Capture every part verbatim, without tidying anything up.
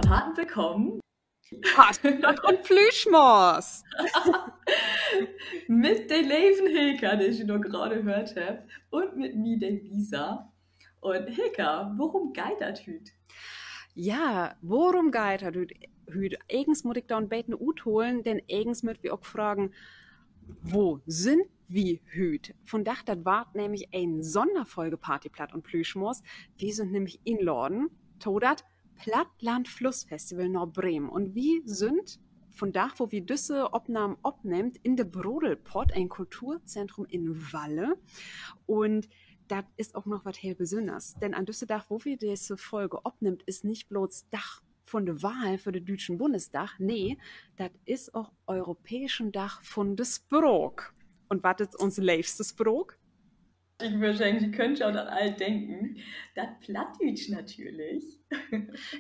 Hartlich willkamen. Hartlich willkamen un Plüschmors. Mit de leve Hilka, de ji nu graad höört hebbt, un mit mi, de Lisa. Un Hilka, worum geiht dat hüüt? Ja, worum geiht dat hüüt? Egens mutt ik dor en beten utholen, denn egens mööt wi ok fragen, wo sünd wi hüüt? Vundaag, dat warrt nämlich en Sonnerfolge Party, Platt un Plüschmors. Wi sünd nämlich inladen to dat Plattland-Fluss-Festival na Bremen. Un wi sünd vundaag, wo wi düsse Opnahmen opnehmt, in de Brodelpott, en Kulturzentrum in Walle. Un dat is ok noch wat heel Besünners. Denn an düsse Dag, wo wi disse Folge opnehmt, is nich blots Dag vun de Wahl för de düütschen Bunnesdag. Nee, dat is ok Europääschen Dag vun de Spraak. Un wat is uns leevste Spraak? Ik wörscheinlich, ji köönt jo dat all denken. Dat Plattdüütsch natürlich.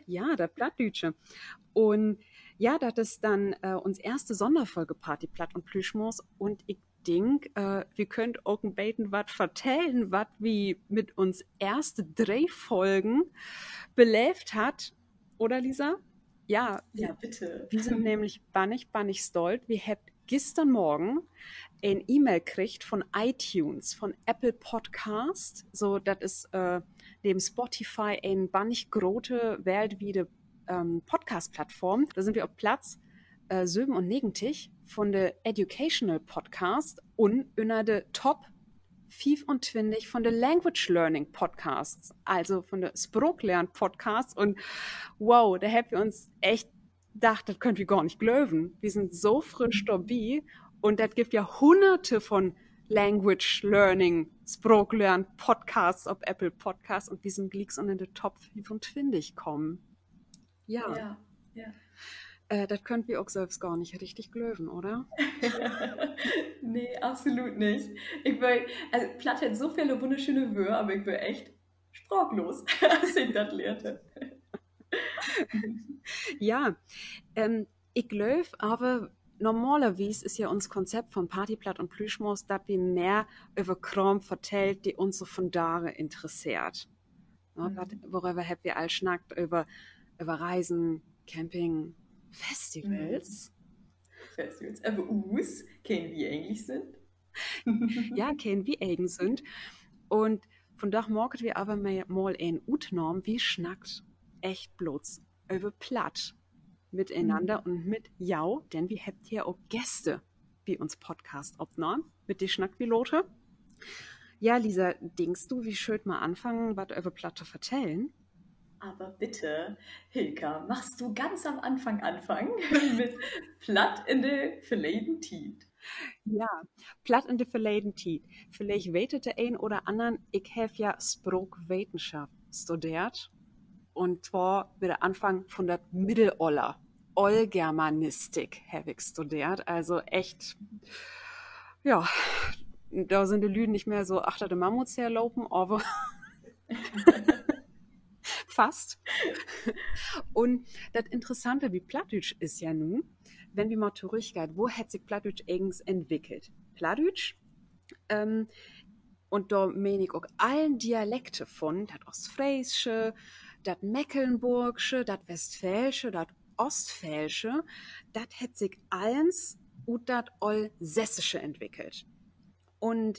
Ja, dat Plattdüütsche. Un ja, dat is denn uns eerste Sonnerfolge Party, Platt un Plüschmors. Un ik denk, wi köönt ok en beten wat vertellen, wat wi mit uns eerste dree Folgen beleevt hebbt, oder, Lisa? Ja, wi sünd nämlich bannig, bannig stolt. Wi hebbt güstern Morgen en E-Mail kregen vun iTunes, vun Apple Podcast. So, dat is neven Spotify en bannig grote weltwiede Podcast-Plattform. Dor sünd wi op Platz söbenunnegentig vun de Educational Podcast un ünner de Top fiefuntwintig vun de Language Learning Podcasts, also vun de Spraaklehren-Podcasts. Un wow, dor hebbt wi uns echt dacht, dat köönt wi gor nich glöven. Wi sünd so frisch dorbi un dat gifft ja hunnerte vun Language Learning, Spraaklehren-Podcasts op Apple Podcasts un wi sünd glieks ünner de Top fiefuntwintig kamen. Ja. Dat köönt wi ok sülvst gor nich richtig glöven, oder? Nee, absolut nich. Ik bün, also Platt hett so vele wunnerschöne Wöör, aver ik bün echt spraaklos, as ik dat lehrt heff. Ja, ik glööv aver, normalerwies is ja uns Konzept vun Party, Platt un Plüschmors, dat wi mehr över Kraam vertellt, de uns so vundaag interesseert. Woröver hebbt wi all snackt? Över, över Reisen, Camping, Festivals. Festivals. Aver us, keen wi egentlich sünd. Ja, keen wi egens sünd. Un vundaag maakt wi aver mal en Utnahm. Wi snackt echt blots över Platt mitenanner un mit jo, denn wi hebbt hier ok Gäste bi uns Podcast-Opnahmen. Mit de snackt wi later. Ja, Lisa, denkst du, wi schöölt mal anfangen, wat över Platt to vertellen? Aver bitte, Hilka, magst du ganz an'n Anfang anfangen mit Platt in de verleden Tiet? Ja, Platt in de verleden Tiet. Villicht weet dat de een oder anner, ik heff ja Spraakwetenschop studeert. Un twar bi de Anfang vun dat Middelöller. Ooltgermanistik heff ik studeert. Also echt, ja, dor sünd de Lüüd nich mehr so achter de Mammuts herlopen, aver fast. Un dat Interessante bi Plattdüütsch is ja nu, wenn wi mal torüchgeiht, wo hett sik Plattdüütsch egens entwickelt? Plattdüütsch, un dor meen ik ok allen Dialekte vun, dat Oostfreesche, dat Mekelnborgsche, dat Westfäälsche, dat Oostfäälsche, dat hett sik allens ut dat Oolsessische entwickelt. Un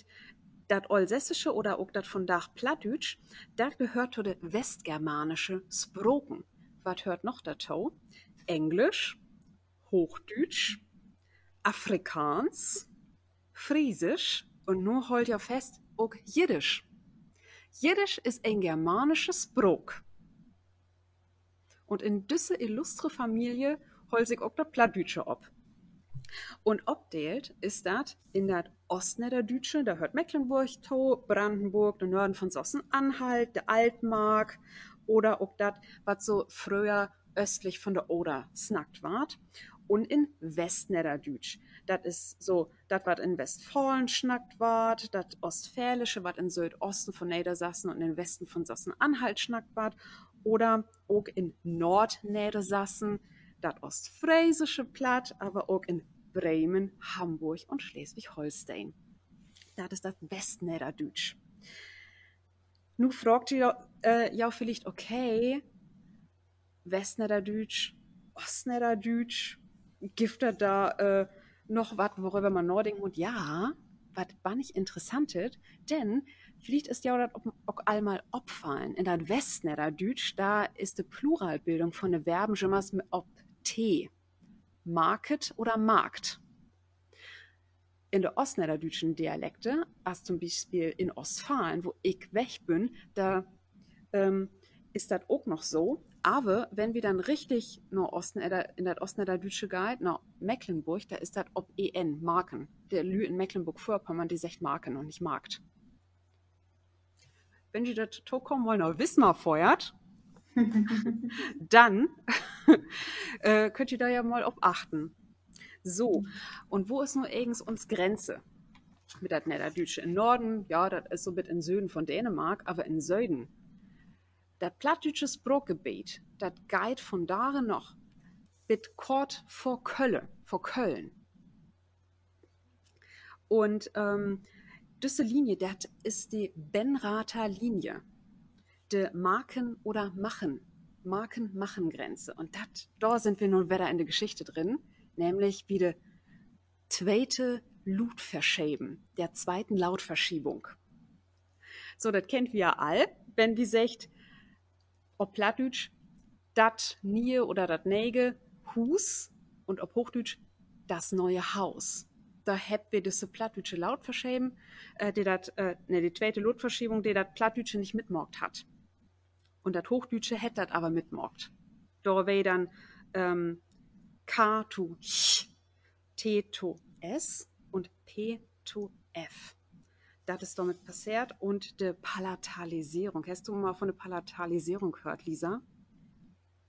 dat Oolsessische oder ok dat vundaag Plattdüütsch, dat gehöört to de westgermaansche Spraken. Wat höört noch dorto? Engelsch, Hoochdüütsch, Afrikaans, Freesch un nu, hoolt jo fast, ok Jiddisch. Jiddisch is en germaansche Spraak. Un in düsse illustre Familie holl sik ok dat Plattdüütsche op. Un opdeelt is dat in dat Oostnedderdüütsche, dor höört Mekelnborg to, Brannenborg, de Norden vun Sassen-Anhalt, de Altmark oder ok dat, wat so fröher östlich vun de Oder snackt warrt. Un in Westnedderdüütsch. Dat is so dat, wat in Westfalen snackt warrt, dat Oostfäälsche, wat in Süüdoosten vun Neddersassen un in Westen vun Sassen-Anhalt snackt warrt. Oder ok in Noordneddersassen dat oostfreesische Platt, aver ok in Bremen, Hamborg un Sleswig-Holsteen. Dat is dat Westnedderdüütsch. Nu fraagt ji jo villicht, okay, Westnedderdüütsch, Oostnedderdüütsch? Gifft dat dor noch wat, woröver man nadenken mutt? Ja, wat bannig Interessantet, denn villicht is jo dat ok al mal opfallen: In dat Westnedderdüütsch, dor is de Pluralbildung von de Verben jümmers op t. Market oder markt. In de oostnedderdüütschen Dialekte, as to'n Bispeel in Oostfalen, wo ik weg bün, dor is dat ok noch so. Aver wenn wi denn richtig na Oostnedder-, in dat Oostnedderdüütsche geiht, na Mecklenborg, dor is dat op en, marken. De Lüüd in Mecklenborg-Vörpommern, de seggt marken un nich markt. Wenn ji dat tokamen Mal na Wismar föhrt, denn köönt ji dor ja mal op achten. So, un wo is nu egens uns Grenze mit dat Nedderdüütsche? In Norden, ja, dat is so bit in Süden von Dänemark, aver in Süden, dat plattdüütsche Spraakgebeet, dat geiht vondage noch bit kort vör Kölle-, vör Köln. Un düsse Linie, dat is de Benrather Linie. De Marken- oder Machen-, Marken-Machen-Grenze. Un dat, dor sünd wi nu wedder in de Geschichte drin, nämlich bi de tweete Luutverscheven, der zweiten Lautverschiebung. So, dat kennt wi ja all, wenn wi seggt, op Plattdüütsch, dat ne'e oder dat ne'e Huus, un op Hoochdüütsch, das neue Haus. Dor hebbt wi düsse plattdüütsche Lautverscheven, de dat, nee, de tweete Lautverschiebung, de dat Plattdüütsche nich mitmaakt hett. Un dat Hoochdüütsche hett dat aver mitmaakt. Dor weer denn K to ch, T to S un P to F. Dat is dormit passeert. Un de Palataliserung. Hest du mal von de Palataliserung höört, Lisa?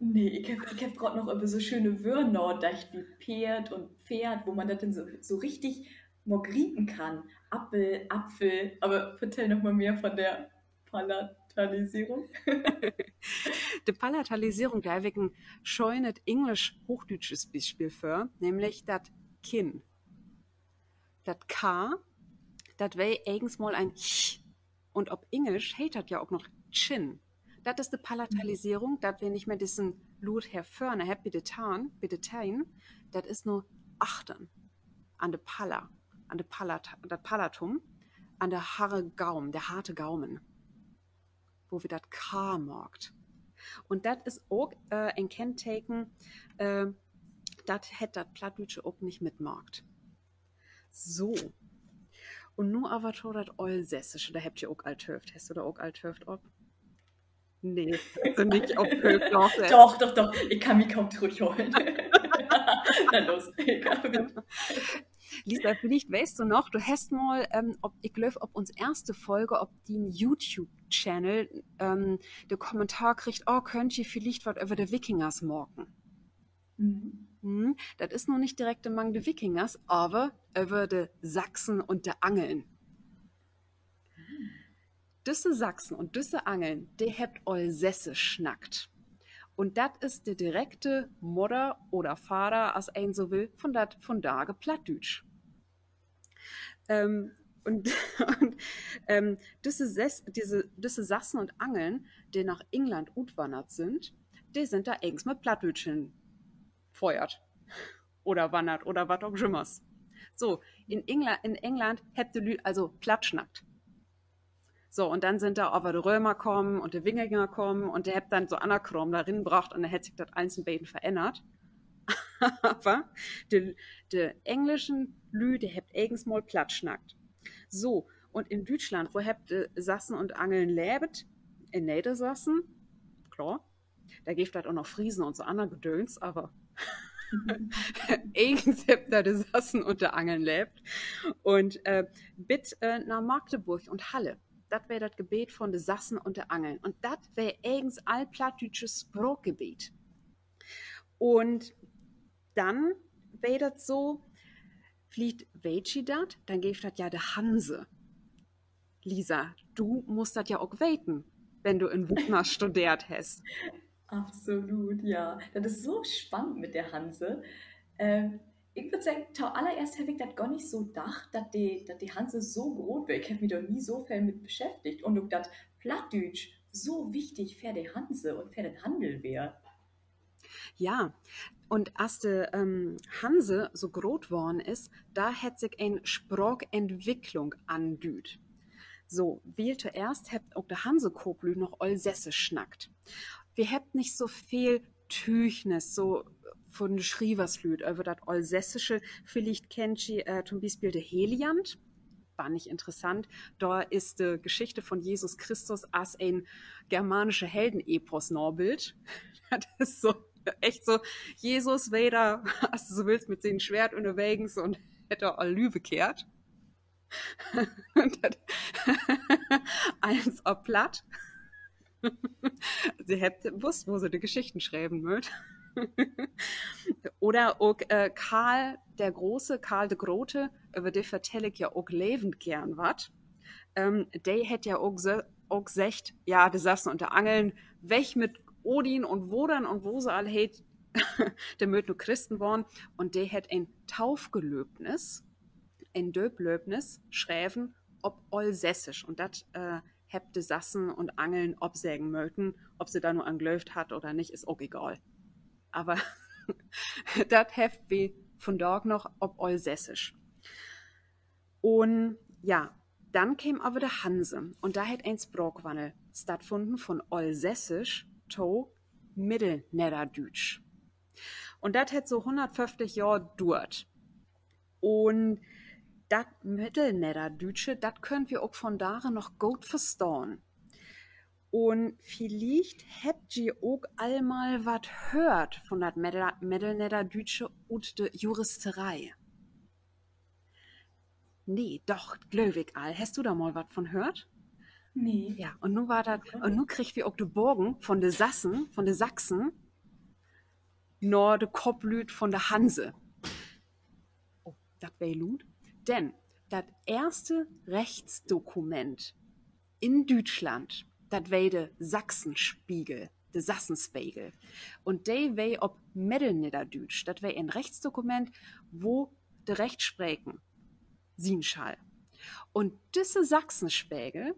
Nee, ik heff, ik heff graad noch över so schöne Wöör nadacht, as Peerd un Pferd, wo man dat denn so, so richtig mal gripen kann. Appel, Apfel. Aver vertell noch mal mehr von de Palataliserung. De Palataliserung, dor heff ik en schönet engelsch-hoochdüütsches Bispeel för, nämlich dat Kinn. Dat K, dat weer egens mal en Ch. Un op Engelsch heet dat ja ok noch chin. Dat is de Palataliserung, dat wi nich mehr dissen Luut hier vörne hebbt bi de Tahn, bi de Tähn. Dat is nu achtern an de Pala-, an de Palat-, dat Palatum, an de harre Gaum, de harte Gaumen, wo wi dat K maakt. Un dat is ok en Kennteken, dat hett dat Plattdüütsche ok nich mitmaakt. So. Un nu aver to dat Oolsässische, dor hebbt ji ok al töövt. Hest du dor ok al töövt op? Nee, hest du nich op töövt, doch. Doch, doch, doch. Ik kann mi kaum trüchhollen. Na los, egal. Lisa, villicht weetst du noch, du hest mal, ik glööv, op uns eerste Folge op dien YouTube-Channel de Kommentar kriggt: Oh, köönt ji villicht wat över de Wikingers maken? Dat is nu nich direkt mang de Wikingers, aver över de Sachsen un de Angeln. Düsse Sachsen un düsse Angeln, de hebbt Oolsässisch snackt. Un dat is de direkte Mudder oder Vader, as een so will, von dat vondage Plattdüütsch. Un, un düsse Ses-, disse, düsse Sassen un Angeln, de na England utwannert sünd, de sünd dor egens mit Plattdüütsch hen föhrt oder wannert oder wat ok jümmers. So, in Engla-, in England hebbt de Lüüd also Platt snackt. So, un denn sünd dor aver de Römer kamen un de Wikinger kamen un de hebbt denn so anner Kraam dor rinbracht un denn hett sik dat allens en beten verännert. Aver de, de engelschen Lüüd, de hebbt egens mal Platt snackt. So, un in Düütschland, wo hebbt de Sassen un Angeln leevt? In Neddersassen, klaar. Dor gifft dat ok noch Friesen un so anner Gedööns, aver egens hebbt dor de Sassen un de Angeln leevt. Un bit na Magdeburg un Halle. Dat weer dat Gebeet von de Sassen un de Angeln. Un dat weer egens all plattdüütsches Spraakgebeet. Un denn weer dat so, villicht weet ji dat, denn geev dat ja de Hanse. Lisa, du musst dat ja ok weten, wenn du in Wismar studeert hest. Absolut, ja. Dat is so spannend mit de Hanse. Ik würd seggen, to allereerst heff ik dat gor nich so dacht, dat de, dat de Hanse so groot weer. Ik heff mi dor nie so veel mit beschäftigt. Un ok, dat Plattdüütsch so wichtig för de Hanse un för den Hannel weer. Ja, un as de, ähm, Hanse so groot worrn is, dor hett sik en Spraakentwicklung andüüdt. So, wiel toeerst hebbt ok de Hansekooplüüd noch Oolsessisch snackt. Wi hebbt nich so veel Tüügnis, so vun de Schrieverslüüd över dat Oolsessische. Villicht kennt ji, äh, to'n Bispeel de Heliand. Bannig interessant. Dor is de Geschichte von Jesus Christus as en germaansche Heldenepos nabildt. Dat is so, echt so, Jesus weer dor, as du so willst, mit sien Sweert ünnerwegens un hett dor all Lüüd bekehrt. Dat, allens op Platt. Se hebbt wusst, wo se de Geschichten schrieven mööt. Oder ok, äh, Karl der Große, Karl de Grote, över de vertell ik ja ok levend geern wat. Ähm, de hett ja ok, ok seggt, ja, de Sassen un de Angeln, weg mit Odin un Wodan un wo se all heet, de mööt nu Christen worrn. Un de hett en Taufgelöbnis, en Dööplöbnis schreven op Oolsessisch. Un dat, äh, hebbt de Sassen un Angeln opseggen möten. Of se dor nu an glöövt hett oder nich, is ok egal. Aver dat hebbt wi vundaag noch op Oolsessisch. Un ja, denn keem aver de Hanse. Un dor hett en Spraakwannel stattfunnen von Oolsessisch to Middelnedderdüütsch. Un dat hett so hunnertföfftig Johr duert. Un dat Middelnedderdüütsche, dat köönt wi ok vundage noch goot verstahn. Un villicht hebbt ji ok al mal wat höört von dat Middel-, Middelnedderdüütsche ut de Juristeree. Nee, doch, glööv ik al. Hest du dor mal wat von höört? Nee. Ja, un nu weer dat, un nu kriegt wi ok de Bagen von de Sassen, von de Sachsen, na de Kooplüüd von de Hanse. Oh, dat weer luut. Denn dat eerste Rechtsdokument in Düütschland, dat weer de Sachsenspiegel, de Sassenspegel. Un de weer op Middelnedderdüütsch. Dat weer en Rechtsdokument, wo de Rechtspreken sien schall. Un düsse Sachsenspegel,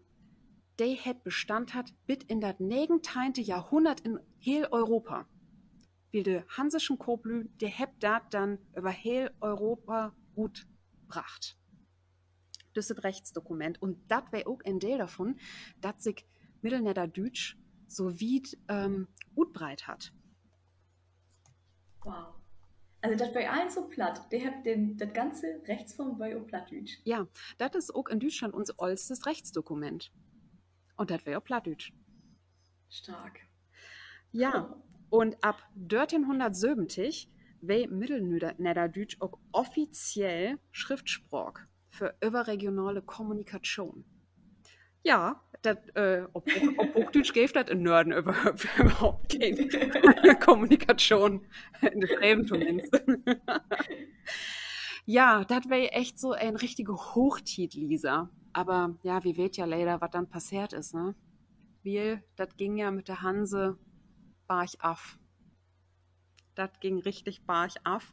de hett Bestand hatt bit in dat negenteihnte Johrhunnert in heel Europa. Wiel de hanseschen Kooplüüd, de hebbt dat denn över heel Europa rutbracht. Düsset Rechtsdokument. Un dat weer ok en Deel dorvun, dat sik Middelnedderdüütsch so wiet, ähm, utbreidt hett. Wow. Also, dat weer allens so platt. De hebbt den, dat ganze Rechtsform weer op Plattdüütsch. Ja, dat is ok in Düütschland uns ollstes Rechtsdokument. Un dat weer op Plattdüütsch. Stark. Ja, un ab dörteihnhunnertsöventig weer Middelnedderdüütsch ok offiziell Schriftspraak för överregionale Kommunikation. Ja, dat, äh, op, op Hoochdüütsch geev dat in Norden över-, överhaupt keen Kommunikation, in de Schreven tominnst. Ja, dat weer echt so en richtige Hoochtiet, Lisa. Aver ja, wi weet ja leider, wat denn passeert is, ne? Wiel, dat güng ja mit de Hanse bargaf. Dat güng richtig bargaf.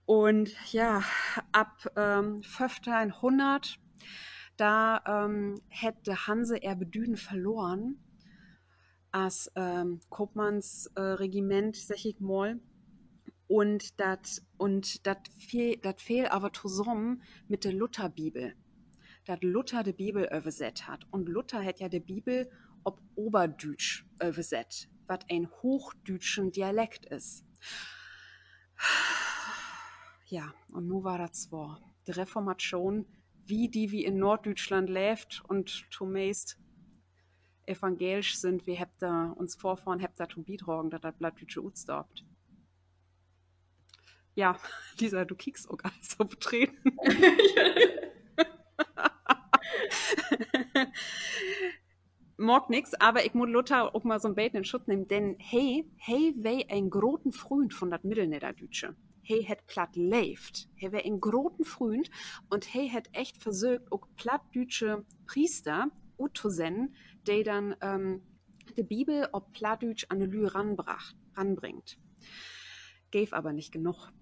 Un ja, ab, ähm, föffteihnhunnert, dor, ähm, hett de Hanse ehr Bedüden verloren as, ähm, Koopmanns-, äh, Regiment, segg ik mal. Un dat, un dat feel, dat feel aver tosamen mit de Lutherbibel. Dat Luther de Bibel översett hett. Un Luther hett ja de Bibel op Oberdüütsch översett, wat en hoochdüütschen Dialekt is. Ja, un nu weer dat swoor. De Reformatschoon, wi, de wi in Norddüütschland leevt un tomeist evangelisch sünd, wi hebbt dor, uns Vörfohren hebbt dorto bidragen, dat dat Plattdüütsche utstarvt. Ja, Lisa, du kiekst ok al so betreten. Maakt nix, aver ik mutt Luther ok mal so 'n beten in Schutz nehmen, denn he, he weer en groten Fründ von dat Middelnedderdüütsche. He hett Platt leevt. He weer en groten Fründ un he hett echt versöcht, ok plattdüütsche Priester uttosennen, de denn, ähm, de Bibel op Plattdüütsch an de Lüüd ranbracht, ranbringt. Geev aver nich genoog.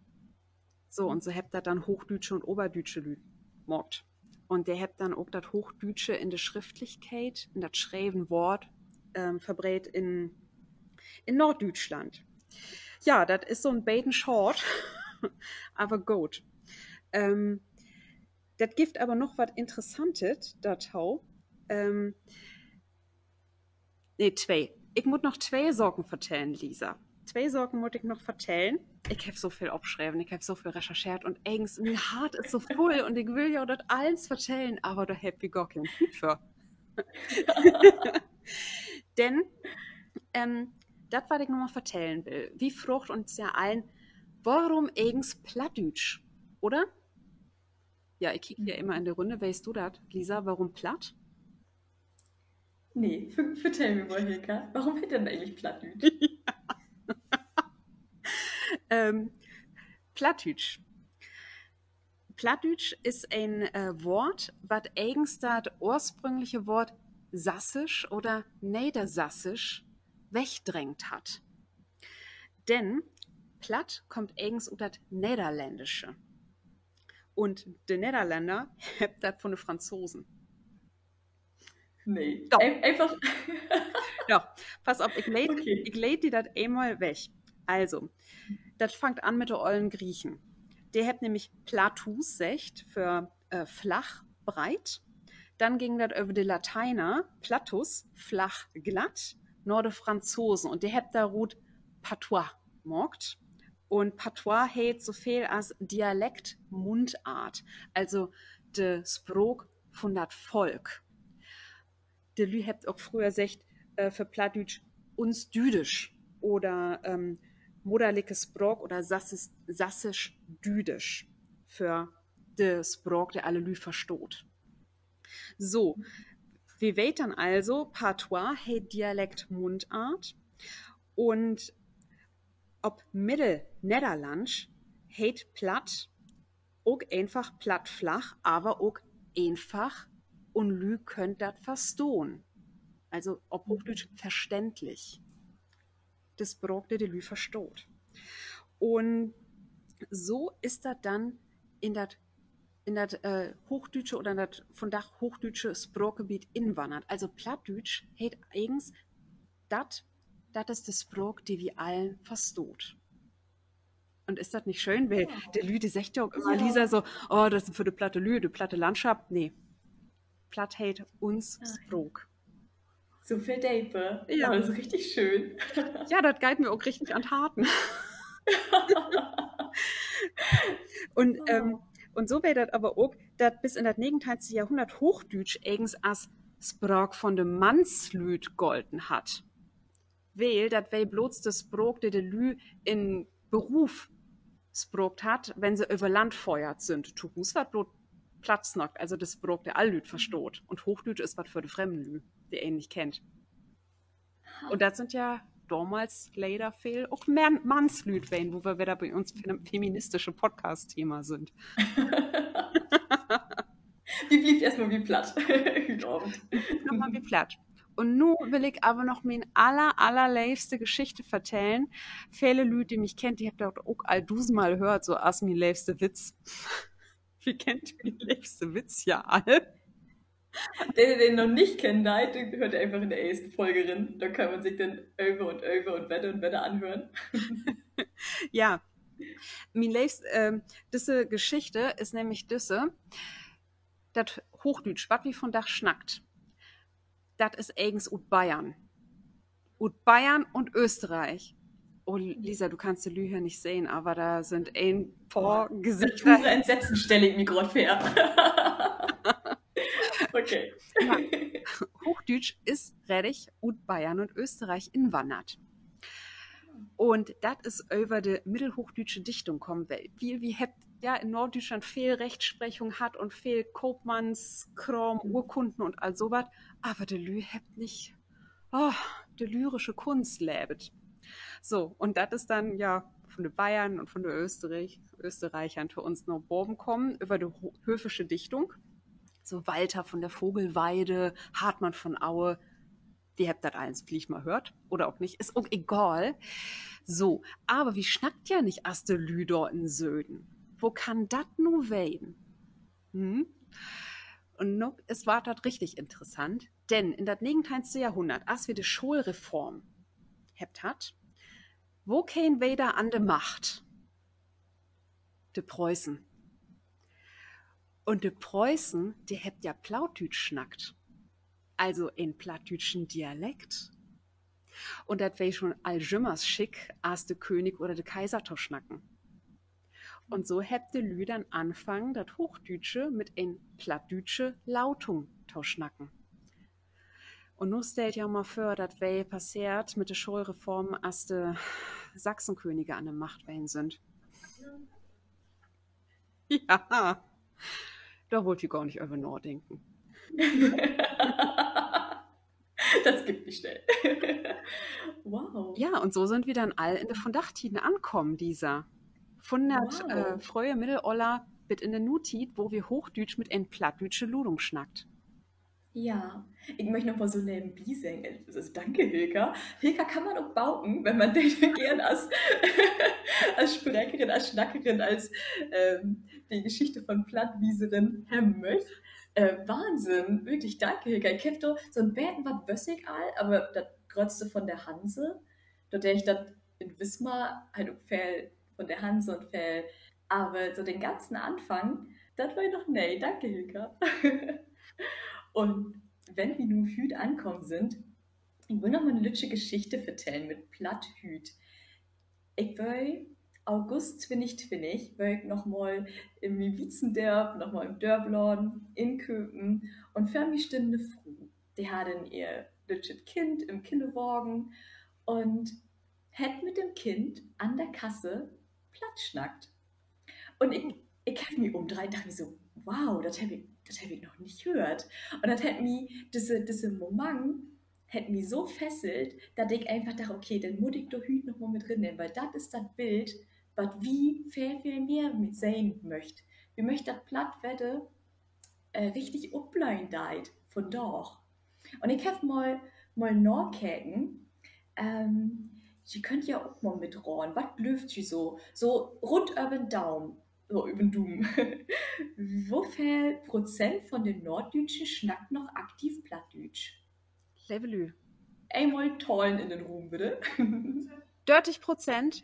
So, un so hebbt dat denn hoochdüütsche un oberdüütsche Lüüd maakt. Un de hebbt denn ok dat Hoochdüütsche in de Schriftlichkeit, in dat schreven Woort, ähm, verbreedt in, in Norddüütschland. Ja, dat is so 'n beten schaad, aver goot. Ähm, dat gifft aver noch wat Interessantet dorto. Ähm, nee, twee. Ik mutt noch twee Saken vertellen, Lisa. Twee Saken mutt ik noch vertellen. Ik heff so veel opschreven, ik heff so veel rechercheert un egens, mien Hart is so vull un ik will jo dat allens vertellen, aver dor hebbt wi gor keen Tiet för. Denn, ähm, dat, wat ik noch mal vertellen will, wi fraagt uns ja allen, worüm egens Plattdüütsch, oder? Ja, ik kiek hier immer in de Rünn. Weetst du dat, Lisa, worüm Platt? Nee, ver-, vertell mi mal, Hilka, worüm heet denn egentlich Plattdüütsch? Ähm, Plattdüütsch. Plattdüütsch is en, äh, Woort, wat egens dat oorsprüngliche Woort Sassisch oder Neddersassisch wegdrängt hett. Denn Platt kummt egens ut dat Nedderlandsche. Un de Nedderlänner hebbt dat vun de Franzosen. Nee, doch. Eenfach. Doch, pass op, ik leed, ik leed di dat eenmal weg. Also, dat fangt an mit de ollen Griechen. De hebbt nämlich platus seggt för, äh, flach, breit. Denn güng dat över de Latiner, platus, flach, glatt, na de Franzosen. Un de hebbt dorut Patois maakt. Un Patois heet so veel as Dialekt, Mundart. Also de Spraak vun dat Volk. De Lüüd hebbt ok fröher seggt, äh, för Plattdüütsch uns Düütsch oder, ähm, mudderlike Spraak oder Sassisch, Sassisch Düütsch för de Spraak, de alle Lüüd verstaht. So, wi weet denn also, Patois heet Dialekt, Mundart, un op Middelnedderlandsch heet Platt ok eenfach platt, flach, aver ok eenfach, un Lüüd köönt dat verstahn. Also op Hoochdüütsch verständlich. De Spraak, de de Lüüd verstaht. Un so is dat denn in dat, in dat, äh, hoochdüütsche oder in dat vundaag hoochdüütsche Spraakgebiet inwannert. Also Plattdüütsch heet egens dat, dat is de Spraak, de wi allen verstaht. Un is dat nich schöön? Wiel de Lüüd, de seggt ja ok ümmer, Lisa, so: Oh, dat is för de platte Lüüd, de platte Landschaft. Nee. Platt heet uns Spraak. So veel deper. Ja, dat is richtig schöön. Ja, dat geiht mi ok richtig an't Harten. Un, ähm, un so weer dat aver ok, dat bit in dat negenteihnste Johrhunnert Hoochdüütsch egens as Spraak vun de Mannslüüd golten hett. Wiel dat weer blots de Spraak, de de Lüüd in Beruf spraakt hett, wenn se över Land föhrt sünd. To Huus warrt blots Platt snackt, also de Spraak, de alle Lüüd verstaht. Un Hoochdüütsch is wat för de fremden Lüüd, de een nich kennt. Un dat sünd ja domals leider veel ok mehr Mannslüüd ween, wo wi wedder bi uns fem-, feministische Podcast-Thema sünd. Wi blievt eerstmal bi Platt. Nochmal bi Platt. Un nu will ik aver noch mien aller-, allerleevste Geschichte vertellen. Vele Lüüd, de mi kennt, de hebbt dat ok al dusendmal höört, so as mien leevste Witz. Wi kennt mien leevste Witz ja all. De, de den noch nich kennen deit, de höört eenfach in de eerste Folge rin. Dor kann man sik denn över un över un wedder un wedder anhören. Ja, mien leevst-, ähm, düsse Geschichte is nämlich düsse: Dat Hoochdüütsch, wat wi vundaag snackt, dat is egens ut Bayern. Ut Bayern un Österreich. Oh, Lisa, du kannst de Lüüd hier nich sehn, aver dor sünd en poor Gesichter. Mit pure Entsetzen stell ik mi graad vör. Okay. Ja. Hoochdüütsch is reddig ut Bayern un Österreich inwannert. Un dat is över de middelhoochdüütsche Dichtung kamen, wiel, wiel wi hebbt ja in Norddüütschland veel Rechtsprechung hatt un veel Koopmannskraam, Urkunden un all so wat. Aver de Lüüd hebbt nich, oh, de lyrische Kunst leevt. So, un dat is denn ja vun de Bayern un vun de Österreich-, Österreichern to uns na baven kamen över de ho-, höfische Dichtung. So Walther von der Vogelweide, Hartmann von Aue. Wi hebbt dat allens villicht mal höört oder ok nich, is ok egal. So, aver wi snackt ja nich as de Lüüd dor in'n Süden. Wo kann dat nu ween? Hm? Un nu is, warrt dat richtig interessant, denn in dat negenteihnste Johrhunnert, as wi de Schoolreform hebbt hatt, Wokeen weer dor an de Macht? De Preußen. Un de Preußen, de hebbt ja Plautdietsch snackt. Also en plattdüütschen Dialekt. Un dat weer schon al jümmers schick, as de König oder de Kaiser to snacken. Un so hebbt de Lüüd denn anfungen, dat Hoochdüütsche mit en plattdüütsche Lautung to snacken. Un nu stellt jo mal vör, dat weer passeert mit de Schoolreform, as de Sachsenkönige an de Macht ween sünd. Ja, dor wüllt wi gor nich över nadenken. Dat gifft nich schnell. Wow. Ja, un so sünd wi denn al in de Vundaagtieden ankamen, Lisa. Vun dat, äh, fröhe Middelöller bit in de Nutiet, wo wi Hoochdüütsch mit en plattdüütsche Lutung snackt. Ja, ik möcht noch mal so nevenbi seggen, also danke, Hilka. Hilka kann man ok buken, wenn man de geern as, as Sprekerin, as Snackerin, as, ähm, de Geschichte von Plattwieserin hebben möcht. Äh, Wahnsinn, wirklich danke, Hilka. Ik heff dor so 'n beten wat wüss ik al, aver dat Gröttste von de Hanse, dordör dat in Wismar halt ok veel von de Hanse un veel, aver so den ganzen Anfang, dat weer noch nee. Danke, Hilka. Un wenn wi nu hüüt ankamen sünd, ik will noch mal 'ne lüttje Geschichte vertellen mit Platt hüüt. Ik weer August twintig twintig, weer ik noch mal in mien Wiezendörp, noch mal in Dörpladen inköpen, un vör mi stünn 'ne Fru. De harr denn ehr lüttjet Kind in'n Kinnerwagen un hett mit dat Kind an de Kasse Platt snackt. Un ik, ik heff mi ümdreiht, dacht mi so: Wow, dat heff ik, dat heff ik noch nich höört. Un dat hett mi, disse, disse Moment hett mi so fesselt, dat ik eenfach dacht: Okay, denn mutt ik dor hüüt noch mal mit rinnehmen, wiel dat is dat Bild, wat wi veel, veel mehr mit sehn möcht. Wi möcht, dat Platt wedder, äh, richtig opblöhen deit vundaag. Un ik heff mal, mal nakeken, ähm, ji köönt ja ok mal mit raden, wat glöövt ji so, so rund över'n Duum, so över'n Duum. Wo veel Prozent von de Norddüütschen snackt noch aktiv Plattdüütsch? Leve Lüüd, eenmal Tahlen in den Ruum, bitte. Dörtig Prozent.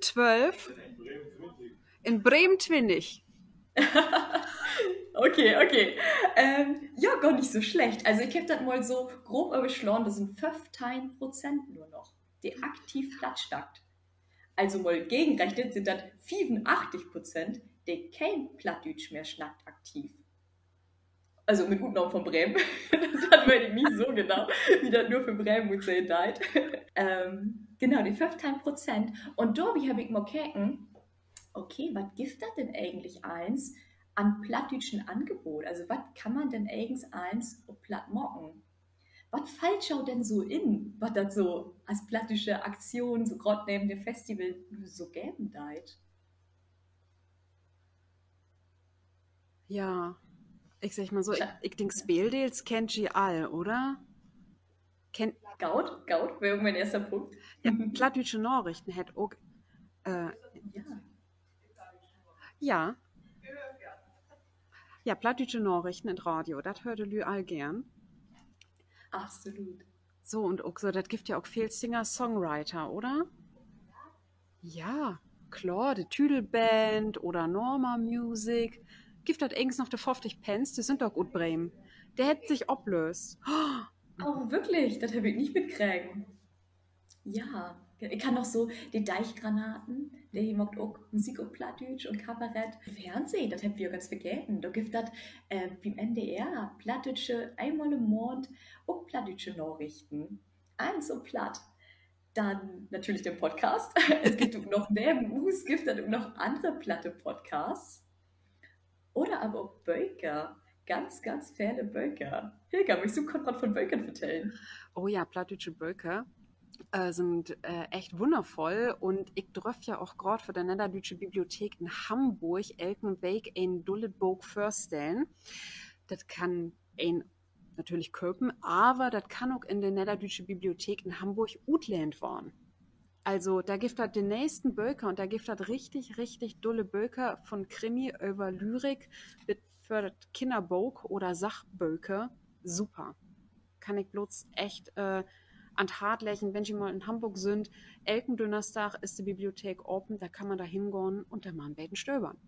Twölf. In Bremen twintig. Okay, okay. Ähm, ja, gor nich so slecht. Also ik heff dat mal so grob överslahn, dat sünd föffteihn Prozent nur noch, de aktiv Platt snackt. Also mal gegenrechnet sünd dat fiefunachtzig Prozent, de keen Plattdüütsch mehr snackt aktiv. Also mit Utnahm von Bremen. Dat weet ik nich so genau, wo dat nu för Bremen utsehn deit. Ähm, genau, de föffteihn Prozent. Un dorbi heff ik mal keken, okay, wat gifft dat denn egentlich allens an plattdüütschen Angebot? Also wat kann man denn egens allens op Platt maken? Wat fallt jo denn so in, wat dat so as plattdüütsche Aktion so graad neven de Festival so geven deit? Ja, ik segg mal so, ik, ik denk, Speeldeels kennt ji all, oder? Goot, goot, weer ok mien eerste Punkt. Ja, plattdüütsche Narichten hett ok, äh, ja. Ja, plattdüütsche Narichten in't Radio, dat höört de Lüüd all geern. Absolut. So, un ok so, dat gifft ja ok veel Singer-Songwriter, oder? Ja, kloor, de Tüdelband oder Norma Music. Gifft dat egens noch de Fofftig Penns? De sünd doch ut Bremen. De hebbt sik oplööst. Oh, würklich? Dat heff ik nich mitkregen. Ja, ik kenn noch so de Deichgranaten, de maakt ok Musik op Plattdüütsch un Kabarett. Fernsehn, dat hebbt wi ok ganz vergeten. Dor gifft dat, äh, bi'n N D R plattdüütsche, eenmal in'n Maand, ok plattdüütsche Narichten. Allens op Platt. Denn natürlich den Podcast. Dat gifft ok noch, neven us gifft dat ok noch annere platte Podcasts. Oder aver ok Böker. Ganz, ganz vele Böker. Hilka, möchst du kort wat von Bökern vertellen? Oh ja, plattdüütsche Böker, äh, sünd, äh, echt wunnervoll. Un ik dröff ja ok graad för de Nedderdüütsche Bibliothek in Hamborg elke Week en dullet Book vörstellen. Dat kann een natürlich köpen, aver dat kann ok in de Nedderdüütsche Bibliothek in Hamborg utlehnt warrn. Also, dor gifft dat de nächsten Böker un dor gifft dat richtig, richtig dulle Böker, von Krimi över Lyrik bit för dat Kinnerbook oder Sachböker. Super. Kann ik blots echt, äh, an 't Hart leggen, wenn ji mal in Hamborg sünd: Elken Dünnersdag is de Bibliothek apen, dor kann man dor hengahn un dor mal en beten stövern.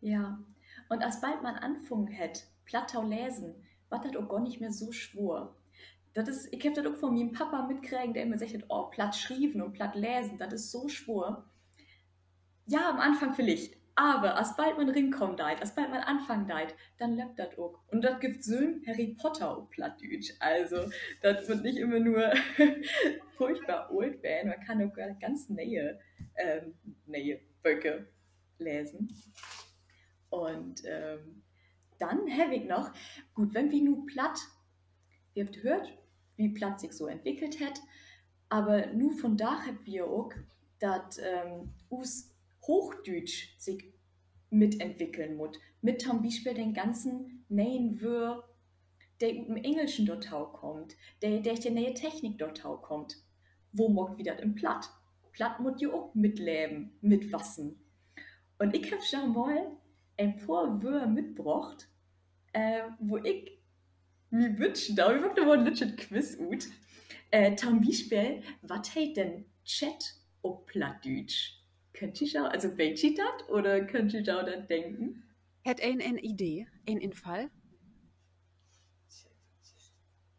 Ja, un asbald man anfungen hett, Platt to lesen, warrt dat ok gor nich mehr so swoor. Dat is, ik heff dat ok von mien Papa mitkregen, de immer seggt hett: Oh, Platt schrieven un Platt lesen, dat is so swoor. Ja, an'n Anfang villicht. Aver asbald man rinkamen deit, asbald man anfangen deit, denn löppt dat ok. Un dat gifft sülvst Harry Potter op Plattdüütsch. Also, dat mutt nich immer nur furchtbar oolt ween. Man kann ok ganz ne'e, ähm, ne'e Böker lesen. Un, ähm, denn heff ik noch, goot, wenn wi nu Platt, wi hebbt höört, wo Platt sik so entwickelt hett, aver nu vundaag hebbt wi ja ok, dat, ähm, us Hoochdüütsch sik mitentwickeln mutt. Mit to'n Bispeel den ganzen ne'en Wöör, de ut den Engelschen dorto kaamt, de dörch de ne'e Technik dorto kaamt. Wo maakt wi dat in Platt? Platt mutt ja ok mitleven, mitwassen. Un ik heff schon mal en poor Wöör mitbrocht, äh, wo ik mi wünschen do, wi maakt dor mal en lüttjet Quiz ut. Äh, to'n Bispeel, wat heet denn Chat op Plattdüütsch? Köönt ji jo, also weet ji dat oder köönt ji jo dat denken? Hett een en Idee, en Infall?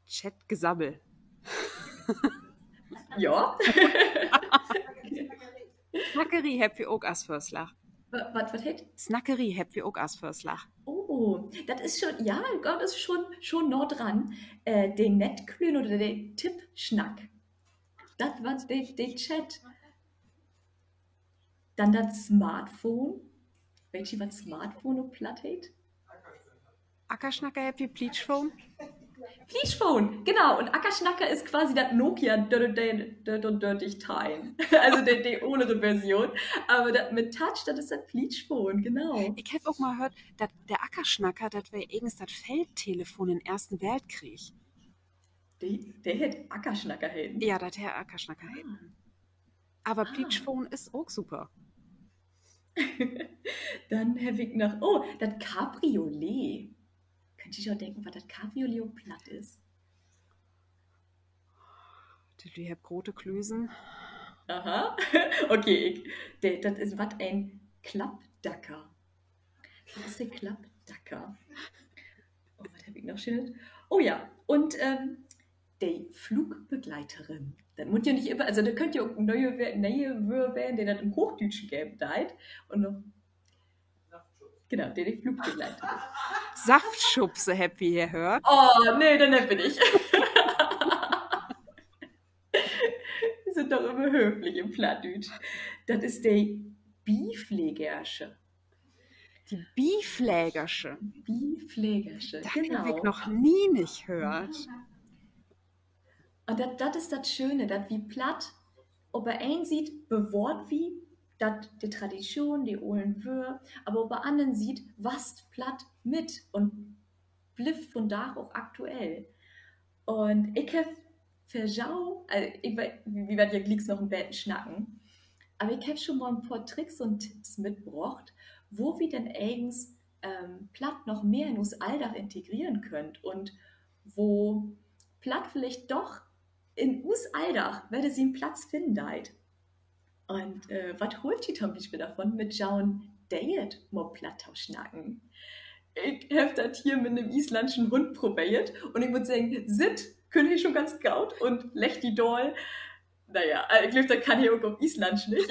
Chatgesabbel. Ja. Snackerie hebbt wi ok as Vörslag. Wa-, wat, wat heet? Snackerie hebbt wi ok as Vörslag. Oh, dat is schon, ja, dat is schon, schon nah dran. Äh, de Nettklöön oder de Tippsnack. Dat, wat de, de Chat. Denn dat Smartphone. Weet ji, wat Smartphone op Platt heet? Ackersnacker hebbt wi Plietschphone. Plietschphone, genau. Un Ackersnacker is quasi dat Nokia dörtig, dörtig teihn. Also de, de oolere Version. Aver dat mit Touch, dat is dat Plietschphone, genau. Ik heff ok mal höört, dat de Ackersnacker, dat weer egens dat Feldtelefon in'n Eersten Weltkrieg. De, de hett Ackersnacker heten? Ja, dat hett Ackersnacker heten. Aver Plietschphone is ok super. Denn heff ik noch, oh, dat Cabriolet. Köönt ji jo denken, wat dat Cabriolet op Platt is? De Lüüd hebbt grote Klüsen. Aha. Okay, ik, de, dat is wat en Klappdacker. Wat is de Klappdacker? Oh, wat heff ik noch Schönet? Oh ja, un, ähm, de Flugbegleiterin. Dat mutt ja nich immer, also dat köönt ja ok ne'e Wöör-, ne'e Wöör ween, de dat in'n Hoochdüütschen geven deit. Un noch, genau, de, de Flugbegleiterin. Saftschubse hebbt wi hier höört. Oh, nee, denn hebbt wi nich. Wi sünd doch immer höflich in Plattdüütsch. Dat is de Biflegersche. De Biflegersche. Biflegersche, dat heff ik noch nie nich höört. Un dat, dat is dat Schöne, dat wi Platt, op de een Siet bewahrt wi dat, de Tradition, de olen Wöör, aver op de anner Siet wasst Platt mit un blifft vundaag ok aktuell. Un ik heff för jo, also, ik we-, wi warrt ja glieks noch en beten snacken, aver ik heff schon mal en poor Tricks un Tipps mitbrocht, wo wi denn egens, ähm, Platt noch mehr in us Alldag integreren köönt un wo Platt villicht doch in us Alldag wedder sien Platz finnen deit. Un, äh, wat hoolt ji to'n Bispeel dorvon, mit jo'n Date mal Platt to snacken? Ik heff dat hier mit 'n isländschen Hund probeert un ik mutt seggen, Sitt kunn he schon ganz goot un leggt di daal. Na ja, ik glööv, dat kann he ok op Isländsch, nich?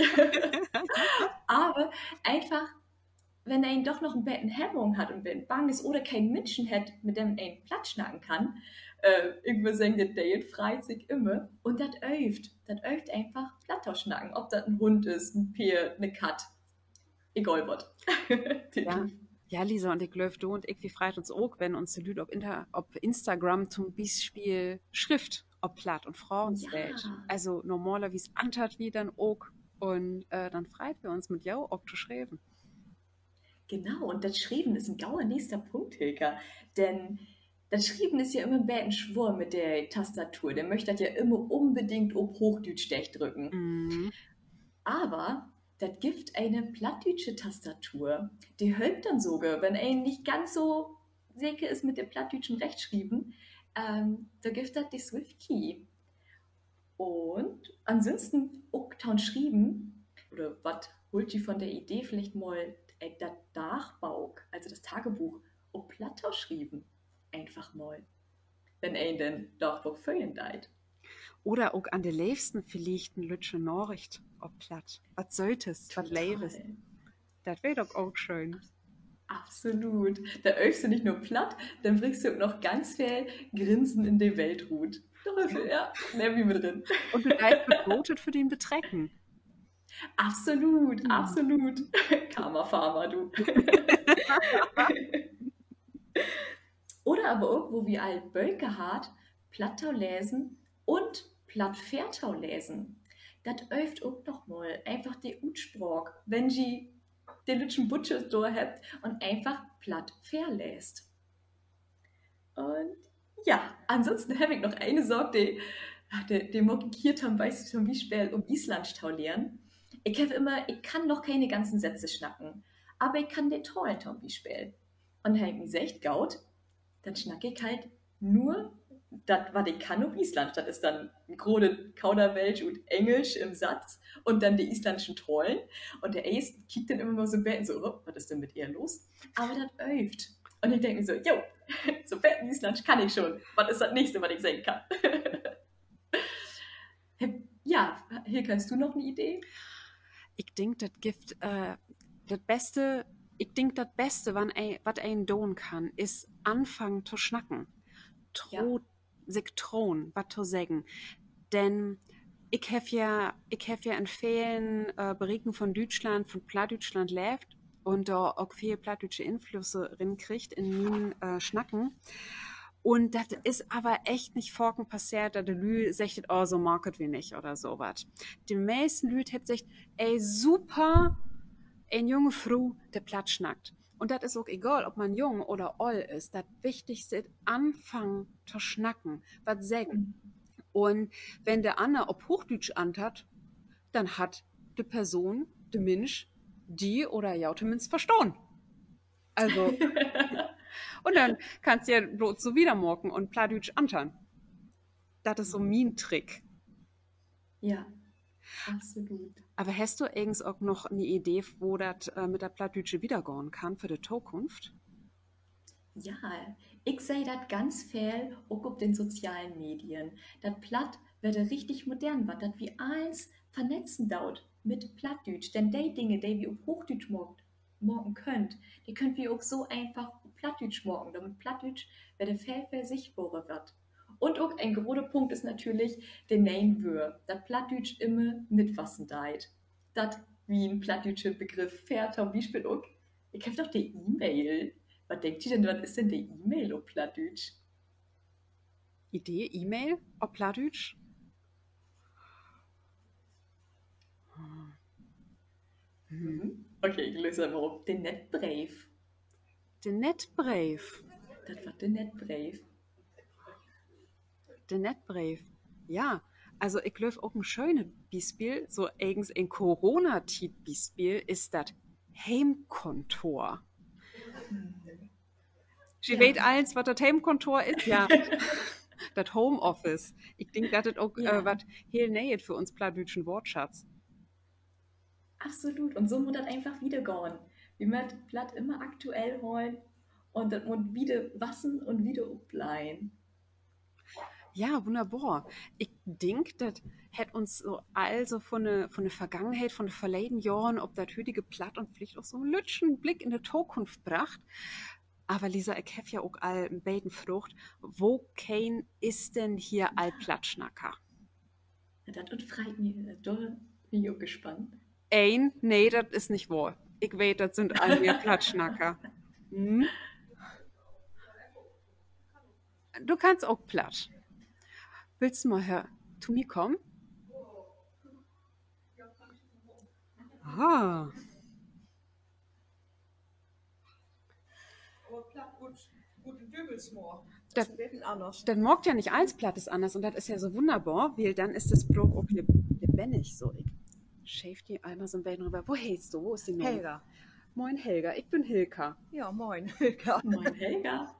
Aver eenfach, wenn een doch noch en beten Hemmung hett un beten bang is oder keen Minschen hett, mit den een Platt snacken kann, äh, ik würr seggen, de Date freit sik immer. Un dat öövt, dat öövt eenfach Platt to snacken. Of dat en Hund is, en Peerd, 'ne Katt. Egal wat. Ja, Lisa, un ik glööv, du un ik, wi freit uns ok, wenn uns de Lüüd op Inter-, op Instagram to'n Bispeel schrifft op Platt un Fragen stellt. Also normalerwies antert wi denn ok un, äh, denn freit wi uns, mit jo ok to schrieven. Genau, un dat Schrieven is en gauer nächster Punkt, Hilka. Denn dat Schrieven is ja immer en beten swoor mit de Tastatur. De möcht dat ja immer unbedingt op Hoochdüütsch dördrücken. Aver dat gifft ene plattdüütsche Tastatur, de helpt denn sogor, wenn een nich ganz so seker is mit de plattdüütschen Rechtschrieven, Ähm, dor gifft dat de SwiftKey. Un ansünsten ok to'n Schrieven, oder wat hoolt ji von de Idee, villicht mal, äh, dat Dagbook, also dat Tagebuch, op Platt to schrieven? Eenfach mal, wenn een denn Dagbook föhren deit. Oder ok an de Leevsten villicht en lüttje Naricht op Platt. Wat Sötes, wat Leves. Dat weer doch ok schöön. Absolut. Denn öövst du nich nur Platt, denn bringst du ok noch ganz veel Grinsen in de Welt rut. Dor, ja, nehm wi mit rin. Un du deist wat Godes för dien Betrecken. Absolut, absolut. Karma, Farma, du. Oder aver ok, wo wi al Böker harrn, Platt to lesen un Platt vörtolesen. Dat öövt ok noch mal eenfach de Utspraak, wenn ji de lüttjen Butschers dor hebbt un eenfach Platt vörleest. Un ja, ansünsten heff ik noch ene Saak, de, de, de maak ik hier to'n Bies-, to'n Bispeel, üm Isländsch to lehren. Ik heff immer, ik kann noch kene ganzen Sätze snacken, aver ik kann de Tahlen to'n Bispeel. Un heff mi seggt, goot, denn snack ik halt nur dat, wat ik kann op Isländsch. Dat is denn en grote Kauderwelsch ut Engelsch in'n Satz un denn de isländschen Tahlen. Un de Ees kiekt denn immer mal so 'n beten so: Oh, wat is denn mit ehr los? Aver dat öövt. Un ik denk mi so: Jo, so 'n beten Isländsch kann ik schon. Wat is dat Nächste, wat ik seggen kann? Ja, Hilke, hest du noch 'ne Idee? Ik denk, dat gifft, äh, dat Beste, ik denk, dat Beste, wat een, wat een doon kann, is anfangen to snacken. Tro-, sik troen, wat to seggen. Denn ik heff ja, ik heff ja in velen, äh, Berieken von Düütschland, von Plattdüütschland leevt un dor ok veel plattdüütsche Inflüsse rinkregen in mien, äh, Snacken. Un dat is aver echt nich faken passeert, dat de Lüüd seggt: Oh, so maakt wi nich oder so wat. De meisten Lüüd hebbt seggt: Ey, super, en junge Fru, de Platt snackt. Un dat is ok egal, of man jung oder oll is. Dat Wichtigste is, anfangen to snacken, wat seggen. Un wenn de anner op Hoochdüütsch antert, denn hett de Person, de Minsch, di oder jo tominnst verstahn. Also, un denn kannst ja blots so wiedermaken un Plattdüütsch antern. Dat is so mien Trick. Ja, absolut. Aver hest du egens ok noch 'ne Idee, wo dat, äh, mit dat Plattdüütsche wiedergahn kann för de Tokunft? Ja, ik seh dat ganz veel ok op den sozialen Medien, dat Platt wedder richtig modern warrt, dat wi allens vernetzen doot mit Plattdüütsch. Denn de Dinge, de wi op Hoochdüütsch maakt, maken köönt, de köönt wi ok so eenfach op Plattdüütsch maken, dormit Plattdüütsch wedder veel, veel sichtbarer warrt. Un ok en grote Punkt is natürlich de ne'en Wöör, dat Plattdüütsch immer mitwassen deit. Dat wi en plattdüütsche Begriff för, to'n Bispeel ok, ik heff doch de E-Mail. Wat denkt ji denn, wat is denn de E-Mail op Plattdüütsch? Idee, E-Mail op Plattdüütsch? Okay, ik löös eenmal op. De Nettbreev. De Nettbreev. Dat warrt de Nettbreev. De Nettbreev. Ja, also ik glööv ok en schönet Bispeel, so egens en Corona-Tiet-Bispeel, is dat Heemkontor. Ji weet allens, wat dat Heemkontor is? Ja. Dat Homeoffice. Ik denk, dat is ok, äh, wat heel Nee'et för uns plattdüütschen Woortschatz. Absolut. Un so mutt dat eenfach wiedergahn. Wi mööt Platt immer aktuell hollen un dat mutt wieder wassen un wieder opbleihen. Ja, wunnerbor. Ik denk, dat hett uns so, also von de, von de Vergangenheit, von de verleden Johren op dat hütige Platt un villicht ok so 'n lüttjen Blick in de Tokunft bracht. Aver Lisa, ik heff ja ok al en beten fraagt, wokeen is denn hier al Plattsnacker? Dat freit mi, dor bün ik ok gespannt. Een, nee, dat is nich wohr. Ik weet, dat sünd all mehr Plattsnacker. Du kannst ok Platt. Wullt du mal her to mi kamen? Ah. Dat maakt ja nich allens Platt is anners un dat is ja so wunnerbor, wiel denn is de Spraak ok le-, lebennig so. Ik scheev di eenmal so 'n beten röver. Wo heetst du? Wo is dien Naam? Helga. Moin Helga, ik bün Hilka. Ja, moin Hilka. Moin Helga.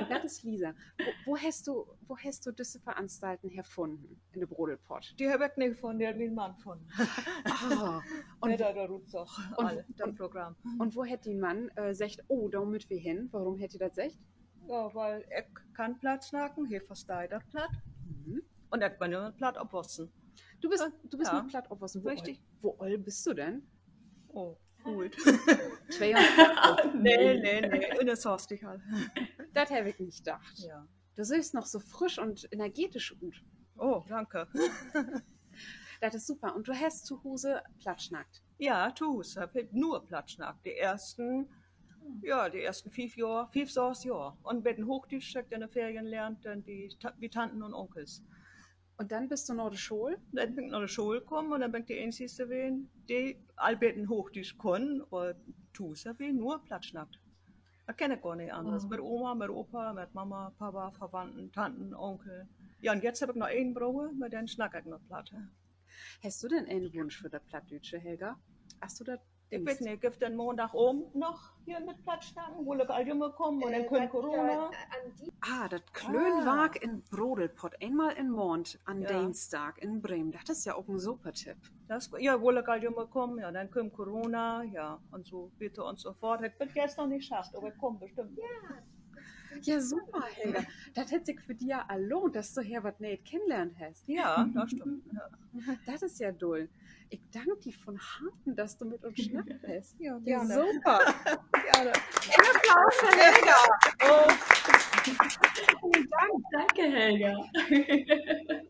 Un dat is Lisa. Wo, wo hest du, wo hest du düsse Veranstalten herfunnen in de Brodelpott? De heff ik nich funnen, de hett mien Mann funnen. Ah, un, dat Programm. Un wo hett dien Mann, äh, seggt: Oh, dor mööt wi hen? Worüm hett he dat seggt? Ja, wiel ik kann Platt snacken, he versteiht dat Platt. Un ik bün ja mit Platt opwussen. Du büst, du büst mit Platt opwussen. Wo oll, wo oll büst du denn? Oh, oolt. Nee, nee, nee, in de Sorstichhall. Dat heff ik nich dacht. Du sühst noch so frisch un energetisch ut. Oh, danke. Dat is super. Un du hest to Huus Platt snackt? Ja, to Huus heff ik nur Platt snackt. De eersten, ja, de eersten fief Johr, fief, söss Johr. Un beten Hoochdüütsch heff ik in de Ferien lehrt, denn bi, bi Tanten un Onkels. Un denn büst du na de School? Denn bün ik na de School kamen un denn bün ik de eenzigste ween, de al beten Hoochdüütsch kunn, aver to Huus heff ik nur Platt snackt. Dat kenn ik gor nich anners. Mit Oma, mit Opa, mit Mama, Papa, Verwandten, Tanten, Onkel. Ja, un jetzt heff ik noch een Broder, mit den snack ik noch Platt. Hest du denn en Wunsch för dat Plattdüütsche, Helga? Hest du dat? Ik weet nich, gifft dat Maandag Avend noch hier mit Platt snacken, wull ik al jümmer kamen un denn keem Corona. Ah, dat Klöönwark in Brodelpott, eenmal in Maand an Deensdag in Bremen. Dat is ja ok en super Tipp. Ja, wull ik al jümmer kamen, ja, denn keem Corona, ja, un so wieter un so foort. Ik bün dat noch nich schafft, aver ik kaam bestimmt. Ja, super, Helga. Dat hett sik för di al lohnt, dat du hier wat Nee'et kennenlehrt hest. Ja, dat stimmt. Dat is ja dull. Ik dank di von Harten, dat du mit uns snackt hest. Ja, super. En Applaus för Helga. Danke, Helga.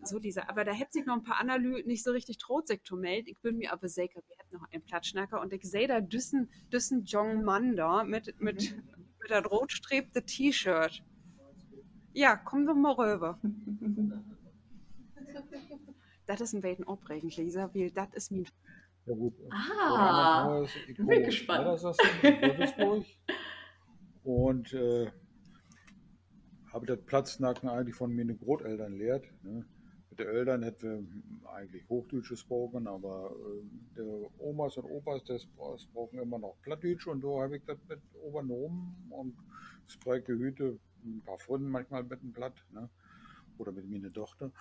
So, Lisa, aver dor hebbt sik noch en poor anner Lüüd nich so richtig troot, sik to mellen. Ik bün mi aver seker, wi hebbt noch en Plattsnacker. Un ik seh dor düssen, düssen jungen Mann dor mit, mit, mit dat rootstreepte T-Shirt. Ja, kumm doch mal röver. Dat is en beten opregend, Lisa, wiel dat is mien... Ja, goot. Mien Naam is, ik bün gespannt. Weddersassen, ut Wolfsburg. Un, äh, heff dat Plattsnacken egentlich von miene Grootöllern lehrt, ne? Mit de Öllern hebbt wi egentlich Hoochdüütsch spraken, aver, äh, de Omas un Opas, de spra-, spraken jümmer noch Plattdüütsch un dor heff ik dat mit övernahmen un spreek hüüt en poor Frünnen manchmal mit en Platt, ne? Oder mit miene Dochter.